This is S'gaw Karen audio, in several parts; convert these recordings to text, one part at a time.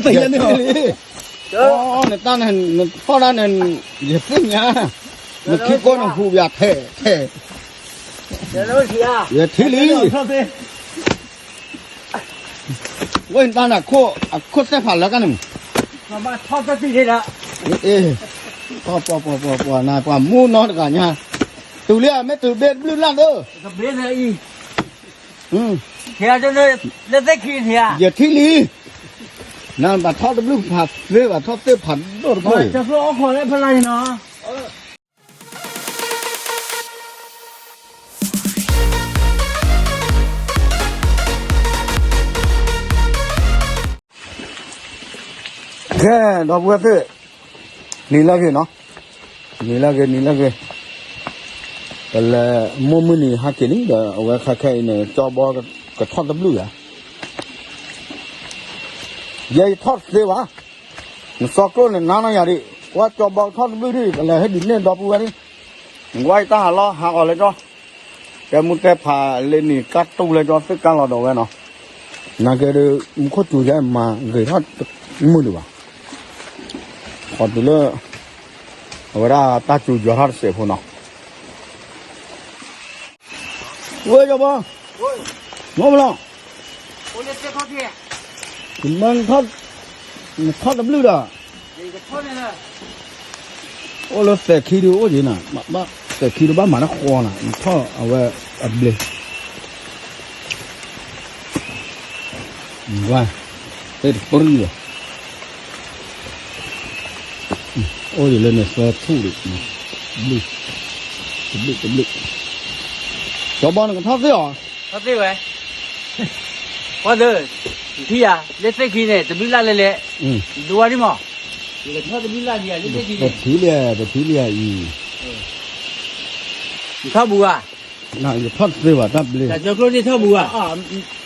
ယထံၣ်လံ, နတၢ်န့ၣ် နထီၣ်တၢ်န့ၣ် ယသ့ၣ်ညါ, နခံကိးနဟူးယၤထဲထဲ, ယထံၣ်လံ, ဝဲနတၢ်န့ၣ် အခိၣ်သဲၣ်ဖးလၢကန့ၣ်, ပှၤမူနီတဂၤညါ, တုၤလံမ့ၢ်တုၤဘ့ၣ်တဘျုးလၢ်သၢ ယထံၣ်လံ, နဘၣ်ထီၣ်တဘျုးဖးသ့ဘၣ်ထီၣ်သ့ၣ်ဖးဒိၣ်တခိၣ်အံၤ, ကဲ ဒီပုၢ်ဝဲၢ်သ့ၣ်, နံၤလၢအဂ့ၤနီၤ, နံၤလၢအဂ့ၤ နံၤလၢအဂ့ၤ, ပလဲၤမိၢ်မုၢ်နံၤဟဲက့ၤလံဒီး အဝဲခဲခဲအံၤန့ၣ် ကၠီဘီကထီၣ်တဘျုးဧါ, ယဲယထီၣ်တသ့ဘၣ်, နစီကျိၣ်န့ၣ်နါနီၢ်ယၤဒံး, ကွၢ်ကၠီဘီကထီၣ်တဘျုးဒံး ပလဲၤဟ့ၣ်ဒုးနဲၣ်ဒီပုၢ်ဝဲၢ်ဒံး, နကွၢ်ယတၢ်ဟးလီၤဟးဂီၤလၢကၠီ တဲမူတဲဖးလၢနံၤကၢ်တူၢ်လၢကၠီသ့ၣ်ကၢ်လီၤဒီးဝဲနီၤ, နာ်က့ဒီး မူခိၣ်စူၤယဲမၤဂ့ၤထီၣ်မုာ်ဒံးဘၣ်, ခီတုၤလၢ အဝဲဒၣ်တၢ်စူၤယီၤထီၣ်တစဲးဖိနီၤ, ဝဲကၠီဘီ, မ့ၢ်မလီၤ, မ့ၢ် နထီၣ်တဘျုးဒီး အိၣ်လၢသဲးခံဒုးအိၣ်က့ၤနၤ, သဲးခံဒုးဘၣ်မၤတၢ်ဃီနၤ, နထီၣ်အဝဲအဘျ့, ဝါ, သ့ၣ်တပရံၣ်လီၤ, အိၣ်ဒံးလၢန့ၣ်သၢထူၣ်ဒံး, ဘျုး, တဘျုးတဘျုး, ကၠီဘီနကထီၣ်သ့ၣ်အီၤ, ထီၣ်သ့ၣ်ဝဲ ကွၢ်သၢ, နထံၣ်ယၤ လၢသ့ၣ်ခံန့ၣ် တဘျုးလၢ်လဲၣ်လဲၣ်, ဒိဝါဒံးမး, ပထံၣ်လံ, ပထံၣ်လံအံၤ, နထီၣ်ဘူးဧါ, ယထီၣ်တသ့ဘၣ်တၢ်ဘျ့, တၢ်ကၠီကျိၣ်န့ၣ်ထီၣ်ဘူးဧါ,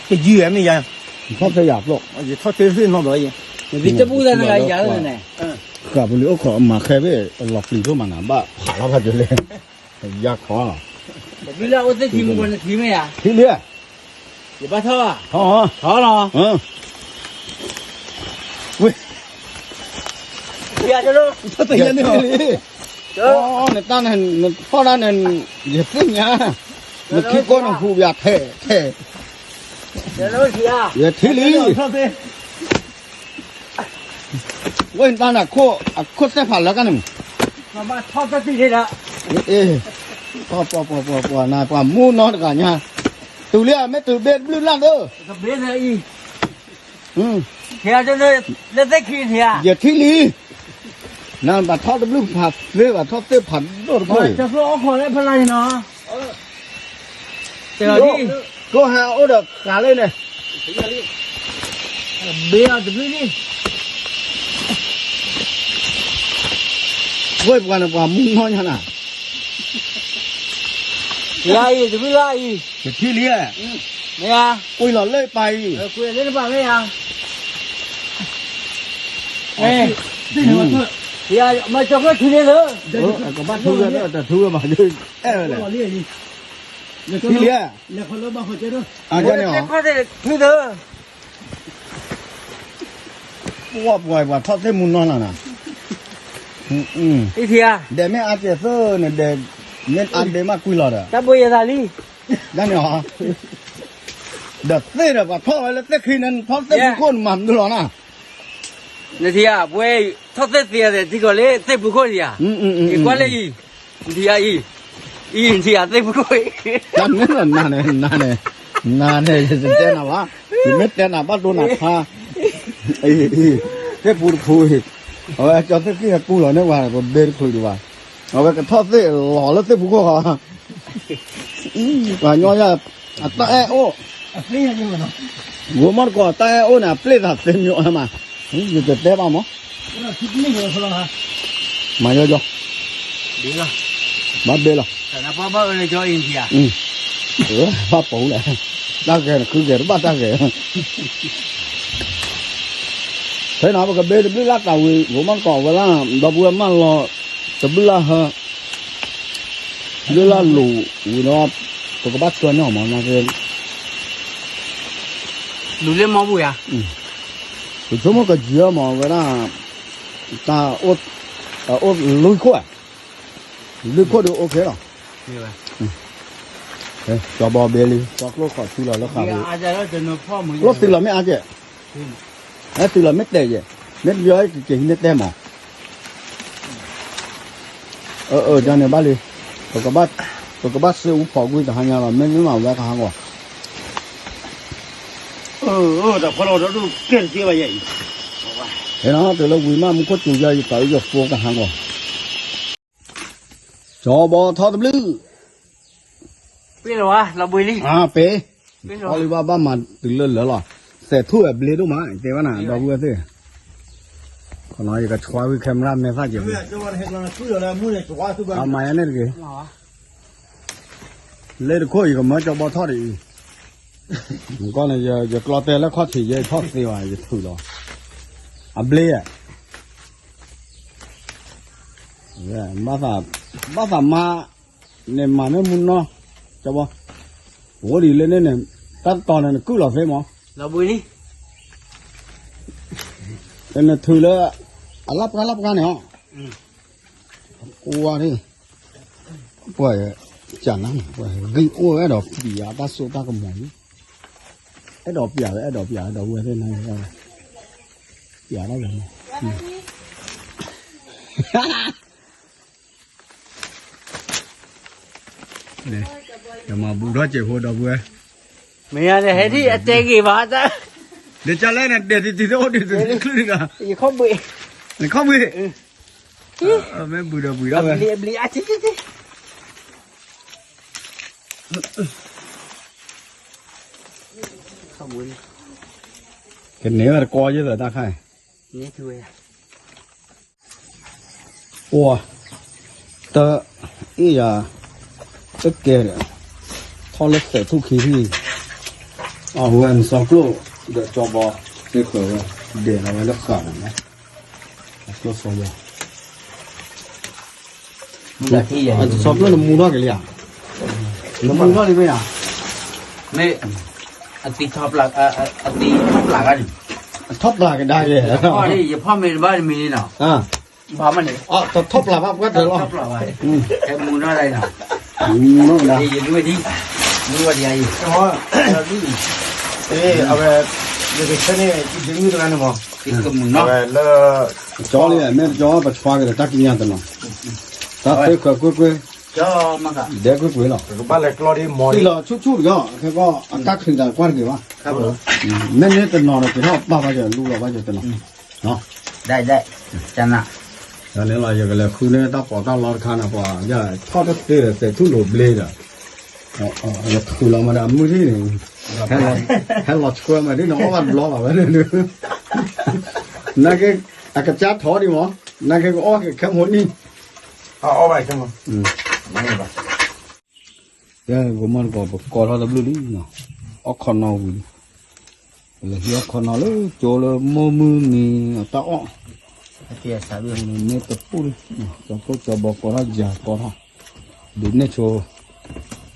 တယုၢ်မ့ၢ်ယၤ, ယထီၣ်သ့ယၤဖျိ, ယထီၣ်သ့သ့ၣ်နီတဘျီယဲ, နသံတဘူးသးနဂၤယၤလၢန့ၣ်, ဃာ်ပူၤလံအိၣ်ခိးမၤခဲဘ့ၣ် လီၤပျံၤဒိၣ်မးနၤ ဘၣ်ဖးလီၤဖးကလဲၣ် ယၤခီလီၤ, တဘျုးလၢ်အိၣ်သ့ၣ်ထံမူပှၤနထံမ့ၢ်ဧါ, ထံလံ, ယဘၣ်ထီၣ်ဘၣ်, ထီၣ်လီၤ, ဝ့ၢ်, နတၢ်န့ၣ် နထီၣ်တၢ်န့ၣ် ယသ့ၣ်ညါ, နခံကိးနဟူးယၤထဲထဲ, ယထံၣ်လံ ဝဲနတၢ်န့ၣ် အခိၣ်သဲၣ်ဖးလၢကန့ၣ်, ပှၤမူနီတဂၤညါ, တုၤလံမ့ၢ်တုၤဘ့ၣ်တဘျုးလၢ်သၢ, ယထံၣ်လံ, နဘၣ်ထီၣ်တဘျုးဖးသ့ဘၣ်ထီၣ်သ့ၣ်ဖးဒိၣ်တခိၣ်အံၤ ကျိဟဲအိၣ်ဒီးဃာ်လၢန့ၣ်, ဘ့အီၤတဘျုးလံ, ဝဲပှၤန့ၣ်ပှၤမူနီညါနၤ, ယၤအံၤတဘျုးလၢ်အံၤ, ယထံၣ်လံ, မ့ၢ်ဧါ, ကွံာ်လီၤလၢပၢ်အံၤ, ကွံာ်လၢနပၢ်မ့ၢ်ဧါ, မ့ၢ်ကၠီကျိၣ်ထံန့ၣ်လၢ, ကဘၣ်ထူဝဲလၢတထူဝဲဘၣ်, အဲၣ်ဝဲလဲၣ်, ထံၣ်လံ, အန့ၣ်, ပှၤပှၤပှၤထီၣ်သ့ၣ်မူနီနၤနၤ, ဒဲးမ့ၢ်အါကဲးသၢန့ၣ်, ဒဲးမ့ၢ်အါဒဲးမးကွံာ်လီၤဒီး, တၢ်ဘိယဲသးလံ, ဒ်န့ၣ်, ဒီးသ့ၣ်ဒီးပှၤထီၣ်ဝဲလၢသ့ၣ်ခံန့ၣ် ထီၣ်သ့ၣ်ဖူခိၣ်နမၤမနုၤလီၤနၤ နထံၣ်ဧါ, ပဝဲထီၣ်သ့ၣ်သ့ၣ်ထံကီၢ်လၢသ့ၣ်ဖူခိၣ်ထံၣ်ဧါ, ယကွၢ်လၢအံၤ, နထံၣ်ဧါအံၤ, အံၤနထံၣ်ဧါသ့ၣ်ဖူခိၣ်, တၢ်မ့ၢ်လၢနၤန့ၣ်, နၤန့ၣ်, နၤန့ၣ် ယတတဲနၤဘၣ်, ယမ့ၢ်တဲနၤဘၣ်ဒိနၤခါ, အံၤ, သ့ၣ်ဖူတဖူအံၤ, အဝဲကၠီသ့ၣ်ခံဟဲကူလီၤန့ၢ်ဝဲ ပဘ့တချုးဒံးဘၣ်, အဝဲကထီၣ်သ့ၣ်လီၤလၢသ့ၣ်ဖူခိၣ်ဃီ ပှၤညီယၤ, အတၢ်အဲၣ်အိၣ်, ဂိၤမီၢ်တကိးအတၢ်အဲၣ်အိၣ်န့ၣ် အပျ့ၢ်သးသ့မ့ၢ်အီၤမး, ယတတဲဘၣ်မး, မၤယီယီ, ဘၣ်ဘ့လီၤ, ဘၣ်ပိာ်လဲၣ်, တၢ်ဂဲၤနခုဂဲၤတဘၣ်တၢ်ဂဲၤ ဖဲန့ၣ် ပကဘ့တဘျုးလၢ်တၢ်ဝံၤ ဂိၤမီၢ်တကိးဝဲလၢ ဒီပုၢ်ဝဲၢ်မၢလီၤ တဘျုးလၢ်ဟၢ ဘျုးလၢ်လိၤဝံၤဒီး ပကဘၣ်ကၢန့ၢ်အီၤမး လူၤလၢမီပူၤယၤ, ပဆိကမိၣ်ကယံၤအီၤမး ဝဲဒၣ် တၢ်အိၣ် အိၣ်လွံၢ်ခိၣ်ဧါ, လွံၢ်ခိၣ်ဒီးအိၣ်ကဲလီၤ. ကၠီဘီဘ့လံ ကၠီကျိၣ်ခီၣ်ထံလီၤလၢဃာ်ပူၤ, ကျိၣ်သံလီၤမ့ၢ်အါကဲ, ဟဲသံလီၤမ့ၢ်တဲယဲ, မ့ၢ်တယီၤကက့ၤဟံးန့ၢ်တဲမး. အၢ အၢ ကန့ၣ်ဘၣ်လံ, ပကဘၣ်စၢအူဖီၣ်ကွံာ်တဟါညါလီၤ မ့မ့ၢ်မၤဝဲကဟါဂီၤ ဟဲနီၤ တုၤလၢဝံၤမး မူခိၣ်စူၤယၤ ယသးအုးယဖိကဟါဂီၤ, ကၠီဘီထီၣ်တဘျုး, ပ့ၢ်လီၤဝဲလီၤဘှံးလံ, ပ့ၢ်, အီလံဘၣ်ဘၣ်မၤတုၤလၢလၢာ်လီၤ, သဲးထူၣ်အဘျ့ဒိၣ်မး တဲဝဲနၤ ဒီပုၢ်ဝဲၢ်သ့ၣ်, ခီနီၤ ယကဆှါဝံၤ camera မဲာ်သၣ်က့ၤ, အမၤယၤန့ၣ်တဂ့ၤ, လၢတခိၣ်အံၤကမၢကၠီဘီထီၣ်ဒ်အံၤ, မကီၢ်န့ၣ် ယကျီတဲလၢခီၣ်ထံးယဲ ယထီၣ်သ့ဘၣ် ယထုးလီၤ, အဘျ့ဧါ, ဘၣ်သးမါ, န့ၣ်မၤမ့ၢ်မူနီၢ်, ကၠီဘီ, အိၣ်ဒ်လဲၣ်န့ၣ်န့ၣ်, တၢ်တတီၤန့ၣ် နကုၢ်လီၤသ့မး, နထုးလၢ အလၢပှၢ်လၢပှၢ်န့ၣ်ဟီ, ကွၢ်, ပှၤ, ကနၤ, ဂံၢ်အိၣ်အဲၣ်ဒိးပျးတၢ်စိတၢ်ကမီၤလံ, အဲၣ်ဒိးပျးဝဲ အဲၣ်ဒိးပျးဝဲ ဒီပုၢ်ဝဲၢ်သ့ၣ်နၤ, ပျးတၢ်ဝဲန့ၣ် ယမၤဘူၣ်ထီၣ်စဲးဖိဒီပုၢ်ဝဲၢ်, မ့ၢ်ယၤန့ၣ် ဟဲဒ်အတဲဂ့ၤဘၣ်, ဒ်ကလဲၣ်န့ၣ် ဒဲးတံၤတံၤသ့ၣ်အိၣ်ဒံးတချုးဒံးဒီး, နခီၣ်ဘှံး, မ့ၢ်ဘှံးဒီးဘှံးဒီးဝဲ, ကန့ၢ်ဝဲတကီယဲၢ်သတးခါ, အိၣ်, တ, အ့ၣ်ယၤ, တကဲဒီး, ထီၣ်လၢသဲးထူၣ်ခံထံၣ်, အဝဲနစီၤကျိၣ်, ဒီးကၠီဘီ, သ့ဃၢၤဝဲ, ဒဲးလီၤဝဲလၢဃာ်န့ၣ်, ကျိၣ်စီၤဘီ, စီၤကျိၣ်နမူထီၣ်က့ၤလံဧါ, နမူထီၣ်လံမ့ၢ်ဧါ, မ့ၢ်, အသံထီၣ်ပျၢ်, အသံထီၣ်ပျၢ်ဂၤန့ၣ်, ထီၣ်ပျၢ်ကဒါက့ၤ, ယဖီၣ်မ့ၤတဘၣ်တမံၤန့ၣ်နီၤ, ဘၣ်မ့ၢ်န့ၣ်, ထီၣ်ပျၢ်ဘၣ်ပှဲၤတၢၢ်လီၤ, မူထီၣ်ဒၣ်အံၤနီၤ, မူထီၣ်ကဒါ, ယဒွဲၣ်ဒံ, မူထီၣ်ဒံးအံၤ, အဝဲ, ယကဆၢန့ၣ် ဒ့မုၣ်တဂၤန့ၣ်မး, ဝဲလၢ, ကၠီလံ မ့ၢ်ကၠီပဆှါက့ၤဒီးတၢ်ကံးညာ်တနီၤ, တၢ်သ့ဃၢၤကွ့ၢ်ကွ့ၢ်, ဒဲကွ့ၢ်ကွ့ၢ်လီၤ, သံလီၤဆူၣ်ဆူၣ်တဂ့ၤ, ခဲကီၢ်အတၢ်ချုးတၢ်ကွၢ်တဂ့ၤဘၣ်, မ့ၢ်န့ၣ်တနီၤဒီး က့ၤထီၣ်ပာ်ဘၣ်ယလူလီၤဘၣ်ယတနီၤ, ဒ်, န့ၣ်လီၤ ယကလဲၤဃုန့ၢ်တၢ်ပီးတၢ်လီတခါန့ၣ် ပှၤယထီၣ်တသ့ဒီး သဲးထူၣ်လိာ်ဘျ့ဒီး, ယထုးလီၤမးဒီးအမုၢ်ထံၣ်န့ၣ်, ဟဲလီၤဆှၢမးဒ်န့ၣ် အီၣ်ဘၣ်တဘျီဘၣ်ဝဲန့ၣ်, နာ်က့, အကစၢ်ထီၣ်ဒံးမး, နာ်က့ကအီၣ်က့ၤခဲမိၣ်နံၣ်, အီၣ်ဘၣ်ခဲမိၣ် ကဲ ဂီၤမီၢ်တကီၢ် ပကိးထီၣ်တဘျုးလံ, အီၣ်ခီနီဝံၤလံ, ပလဲၤဟံးအီၣ်ခီနီလၢကၠိလၢမိၢ်မုၢ်နံၤအတၢ်အီၣ်, မ့ၢ်တပူၣ်လံ, ကၠီကျိၣ်ကၠီဘီကိးထီၣ်ယၤကိးထီၣ်, ဒုးနဲၣ်ဆိ,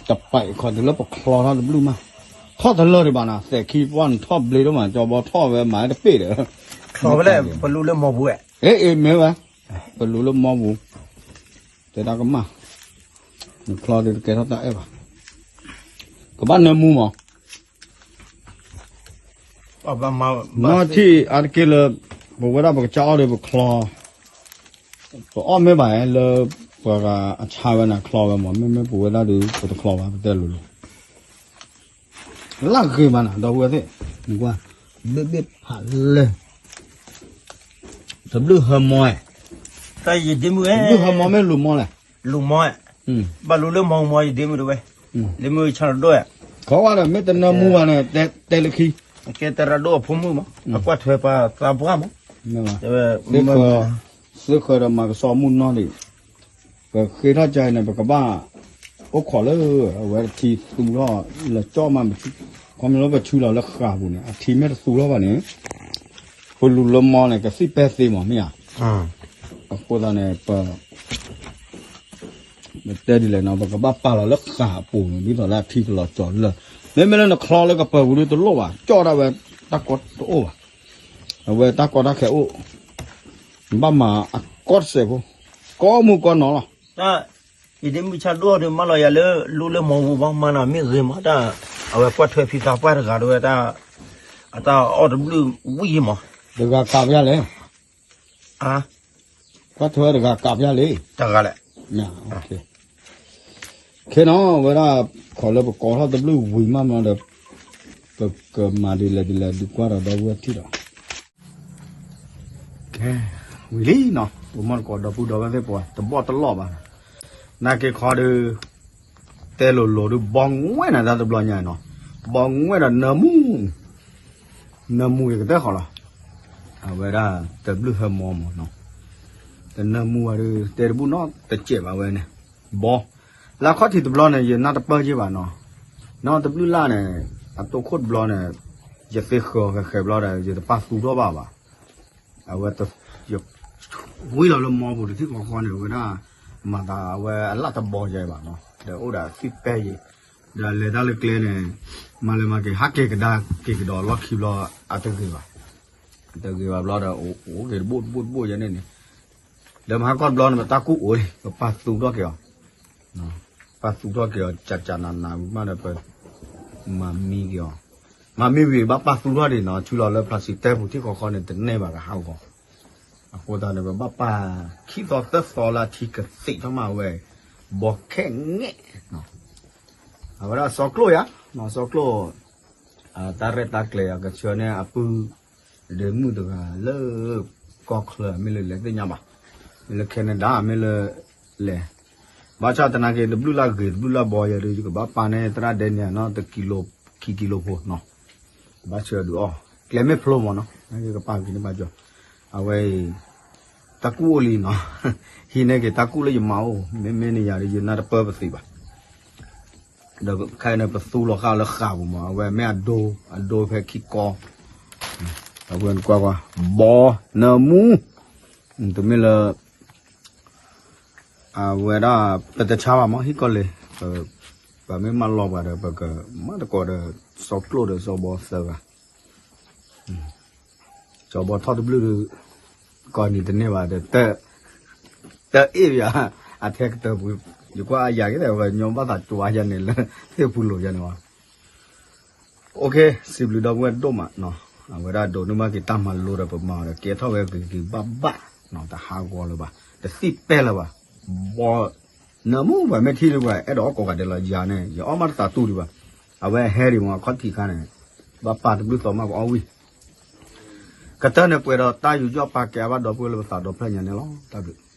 တပာ်ခီတုၤလၢပချီထီၣ်တဘျုးမး, ထီၣ်တလၢာ်ဒံးဘၣ်နီၤ သဲးခံပှၢ်နထီၣ်ဘျ့ဒိၣ်မး ကၠီဘီထီၣ်ဝဲမၤတပ့ၢ်ဒီး, ပလူလၢမီပူၤ, အ့ အ့ မ့ၢ်ဝဲ, ပလူလၢမီပူၤ, တဲဒၣ်ကမၣ်, နချီဒုးတကဲထီၣ်တၢ်အဲၣ်ဘၣ်, ကဘၣ်နၢမူမး နီၢ်ထံၣ်အါတက့ၢ်လၢ ပဝဲဒၣ်ပကစၢ်အီၣ်ဒီးပချီ, ပအီၣ်မ့ၢ်ဘၣ်လၢ ပှၤဂၤအဆါဝဲန့ၣ်ချီဝဲမး မ့မ့ၢ်ပဝဲဒၣ်ဒီး ပတချီဘၣ် ပတဲလိၤလိၤ, လၢဂ့ၤမးနၤ ဒီပုၢ်ဝဲၢ်သ့ၣ်, နကွၢ်, ဘ့ၣ်ဘ့ၣ်ဖးလဲၢ်, တဘျုးဟၢမီ, တဘျုးဟၢမီမ့ၢ်လူၤမီလဲၣ်, လူၤမီ, ဘၣ်လူၤလၢမီမီ ယဒ့မုၣ်တဝဲ, ဒ့မုၣ်ဆၢတဒိၣ်ဧါ, ခီဝဲဒီး မ့ၢ်တနၢမူဘၣ်န့ၣ် တဲလၢခံ, ကဲတရၤဒိၣ်အဖိမုၣ်မး အကွၢ်ထွဲပှၤသးပှၢ်မး, သ့ၣ်ဃၢၤဒီးမၤကစီမုၢ်နီၢ်ဒံး, ပဃ့ထီၣ်ကါအံၤန့ၣ် ပကဘၣ် အိၣ်ခိးလၢ အဝဲထံသူထီၣ် လၢကၠီမး, ခီဖျိလၢပဆူလီၤလၢဃာ်ပူၤန့ၣ် အထံမ့ၢ်တသူထီၣ်ဘၣ်န့ၣ် ပလူၤလၢမီန့ၣ် ကသံၣ်ပဲသ့မး မ့ၢ်ဧါ, အဃိသတးန့ၣ် ပ ပတဲဒ်လဲၣ်နီၤ ပကဘၣ်ပာ်လီၤလၢဃာ်အပူၤန့ၣ် ဒ်သိးလၢအထံကလီၤကၠီၤလၢာ်, မ့မ့ၢ်လၢနချီလၢကပၢၤပူၤဒုးတလိၣ်ဘၣ် ကၠီဒၣ်ဝဲ တၢ်ကီတအိၣ်ဘၣ်, အဝဲတၢ်ကီတၢ်ခဲအိၣ်, ဘၣ်မၤအကီတစဲးဖိ, ကိးမူကိးနီၤလီၤ. တၢ်, ယဒ့မုၢ်ဆၣ်ဒိၣ်ဒီး မၢလီၤယၤလၢ လူလၢမီၤပူၤဘၣ် မၢနီၤမ့ၢ်ဂ့ၤမးတၢ်, အဝဲကွၢ်ထွဲဖံသးပှၢ်တဂၤဒၣ်ဝဲတၢ်, အတၢ်အီၣ်တဘျုးဝံၣ်မး, တဂၤကးဖျါလဲၣ်, အါ, ကွၢ်ထွဲတဂၤကးဖျါလဲၣ်, တဂၤလဲၣ်, ခဲနီၤ ဝဲဒၣ်, ခိးလၢပကိးထီၣ်တဘျုးဝံၤမးမးဒီး, ပကမၤဒ်လဲၣ်ဒ်လဲၣ်ဒုးကွၢ်ဒီးဒီပုၢ်ဝဲၢ်ထံၣ်ဒီး ကဲ, ဝံၤလံနီၤ, ပမီၢ်တကိးဒီပုၢ်ဒီဝဲၢ်သ့ၣ်ပှၤ တဘီၣ်တလီၢ်ဘၣ်, နာ်က့ခီဒုး, တဲလိၤလိၤဒုး ဘီငွဲၣ်နၤတၢ်တဘျီညါနီၤ, ဘီငွဲၣ်ဒီးနၢမူ, နၢမူယကတၢၢ်ဃီလီၤ, အဝဲဒၣ်တဘျုးဟၢမီမးနီၤ, တနၢမူဝဲဒုး တဲတဘူၣ်နီတစဲးဘၣ်ဝဲန့ၣ်, ဘီ, လၢခီၣ်ထံးတဘျီန့ၣ် ယနၢ်တပၢၢ်က့ၤဘၣ်နီၤ, နီတဘျုးလၢ်န့ၣ်, အတိခိၣ်တဘျီန့ၣ်, ယသ့ဃၢၤဃဲၤဃဲၤဘျီဒီး ယတပာ်သူထီၣ်ဘၣ်ဘၣ် အဝဲ, ယ, ဝံလီၤလၢမီပူၤတထံၣ်ဃီဃီန့ၣ် အဝဲဒၣ်, မၤသးအဝဲအလၣ်တဘီယဲဘၣ်နီၤ ဒီးအိၣ်ဒီးအသွံၣ်ပဲယဲ, ဒီးလဲၤတၢ်လၢကျဲန့ၣ်, မၤလဲၤမၤက့ၤ ဟးက့ၤကဒါက့ၤကဒီးလီၢ်ခံဘျီ, အတဂ့ၤဘၣ်, အတဂ့ၤဘၣ်ဘျီဒီး အိၣ်က့ၤတဘိၣ်တဘိၣ်တဘိၣ်ယဲန့ၣ်န့ၣ်, ဒီးမဟါကီၢ်တဘျီန့ၣ် ပတၢ်ကူၣ်အိၣ်လံ ပပာ်သူထီၣ်က့ၤအီၤ ပာ်သူထီၣ်က့ၤအီၤ ကကနးနးဝံၤမးဒီးပ, မၤမံက့ၤအီၤ, မၤမံဝံၤဘၣ်ပာ်သူထီၣ်ဒံးနီၤ ထုလီၤလၢပျၢၤစံးတဲပူၤထံၣ်ဃီဃီန့ၣ် တန့ၢ်ဘၣ်ကဟးဂီၤ, အဃိသတးန့ၣ် ပဘၣ်ပာ်ခံသီသၢသီလၢအထံကသံးထီၣ်မးဝဲ, ဘီခဲငဲၣ်, အဝဲဒၣ်စီၤကျိၣ်ယါ, စီၤကျိၣ်, တၢ်ရဲၣ်တၢ်ကျဲၤအကဆၢန့ၣ်အပုၢ်, ဒ့မုၣ်တဂၤလၢ, ကီၢ်ချၢမ့ၢ်လၢလဲၤသ့ၣ်ညါဘၣ်, မ့ၢ်လၢ Canada မ့ၢ်လၢ, လဲၤ, ဘၣ်ဆၣ်သနာ်က့ တဘျုးလၢ်ဂ့ၤ တဘျုးလၢ်ဘီယဲဒုး ယကဘၣ်ပာ်န့ၢ်သရၣ်ဒဲန့ၣ်နီၤ တကံလိ, ခံကံလိဖိနီၤ, ကဘၣ်ဆၢဒုးအီၣ်, ကျဲမ့ၢ်ဖျိမးနီၤ နာ်က့ကပာ်က့ၤန့ၢ်ဘၣ်ကီ, အဝဲအံၤ, တၢ်ကူၣ်အိၣ်လံနီၤ, ဟံးန့ၢ်က့ၤတၢ်ကူၣ်လၢယမါအိၣ် မ့မ့ၢ်န့ၣ်ယၤဒီး ယနၢ်တပၢၢ်ပသံးဘၣ် ဒီးခဲအံၤန့ၣ် ပသူလီၤဃာ်လၢဃာ်ပူၤမး အဝဲမ့ၢ်အဒိ, အဒိဖဲခံကီ, အဝဲကွၢ်ကွၢ်, ဘီ, နၢမူ, တမ့ၢ်လၢ, အဝဲဒၣ်, ပတဆါဘၣ်မး ဟံၣ်ကီၢ်လံၤ, ပမ့ၢ်မၤလီၤပှၤဒီး ပကမၤသကိးဒီး စီၤကျိၣ်ဒီးစီၤဘီသၢဂၤ စီၤဘီထီၣ်တဘျုးဒီး, ကိးနံၤတန့ၢ်ဘၣ်ဒီး, တအ့ၣ်ယၤ, အထဲကတၢၢ်ပူၤ, ယကွၢ်အယၤက့ၤ ဝဲညီဘၣ်သးကၠိယၤန့ၣ်လၢ, သ့ၣ်ပူၤလိာ်ယၤန့ၣ်ဘၣ်, အိၣ်ခ့, စံးဘျုးဒီပုၢ်ဝဲၢ်ဒိၣ်မးနီၤ, အဝဲဒၣ်ဒိးန့ၢ်ဘၣ်က့ၤတၢ်မၤလိဒီးပမၤအီၤဒီး ကဲထီၣ်ဝဲဂ့ၤဂ့ၤဘၣ်ဘၣ်, တဟးဂီၤလၢၤဘၣ်, တသံၣ်ပဲလၢၤဘၣ်, ဘီ, နၢမူပှၤမ့ၢ်ထံၣ်လၢပှၤ အဲၣ်ဒိးအီၣ်ကိးဂၤဒဲးလီၤ ယၤန့ၣ် ယအီၣ်မးတသးတူၢ်ဒံးဘၣ်, အဝဲဟဲဒံးမး အခီၣ်ထံးခါန့ၣ်, ဘၣ်ပာ်တဘျုးသီမးကအီၣ်ဝံၤ ကတၢၢ်န့ၣ်ပှဲၤဒီးတၢ်ယူးယီၣ်ပာ်ကဲအါဘၣ်ဒီပုၢ်ဝဲၢ်လၢပသးဒီဖျၢၣ်ညါန့ၣ်လီၤ. တၢ်ဘျုး